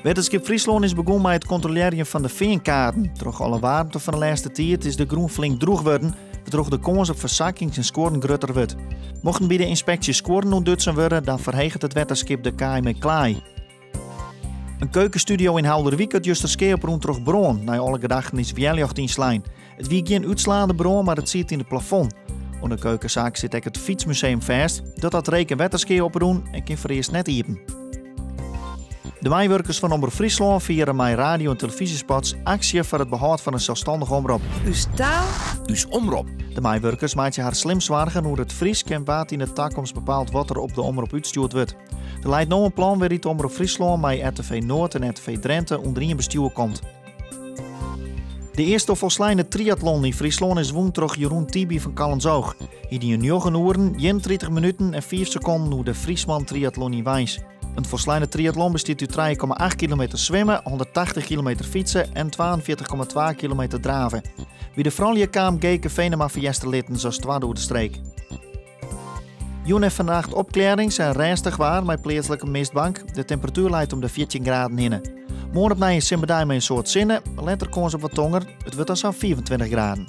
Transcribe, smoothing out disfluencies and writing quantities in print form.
Wetterskip Fryslân is begûn mei it kontrolearjen fan de feankaden. Troch alle waarmte fan de lêste tiid is de grûn flink drûch wurden, wêrtroch de kâns op fersakkings en skuorren grutter wurdt. Mochten by de ynspeksje skuorren ûntdutsen wurde, dan ferheget it wetterskip de kaai mei klaai. In keukenstudio yn Haulerwyk hat juster skea oprûn troch brân. Nei alle gedachten is wjerljocht ynslein. It wie gjin útslaande brân, mar it siet yn it plafond. Oan de keukensaak sit ek it fytsmuseum fêst. Dat hat reek en wetterskea oprûn en kin foarearst net iepen. De meiwurkers fan Omrop Fryslân fiere mei radio en telefyzjespots aksje foar it behâld fan in selsstannige omrop. Us taal. Us omrop. De meiwurkers meitsje har slim soargen oer it Frysk en wa't yn de takomst bepaalt wat der op de omrop útstjoerd wurdt. Der leit no in plan wêryn't Omrop Fryslân mei RTV Noord en RTV Drenthe ûnder ien bestjoer komt. De earste folsleine triatlon yn Fryslân is wûn troch Jeroen Tibi fan Callantsoog. Hy die yn 9 oeren, 31 minuten en 5 sekonden oer de Frysman Triatlon yn Weins. In folsleine triatlon bestiet út 3,8 kilometer swimme, 180 kilometer fytse en 42,2 kilometer drave. By de froulju kaam Geke Venema fan Easterlittens as twadde oer de streek. Jûn en fannacht opklearrings en rêstich waar mei pleatslik in mistbank. De temperatuer leit om de 14 graden hinne. Moarn opnij in simmerdei mei in soad sinne, letter kâns op wat tonger. It wurdt dan sa'n 25 graden.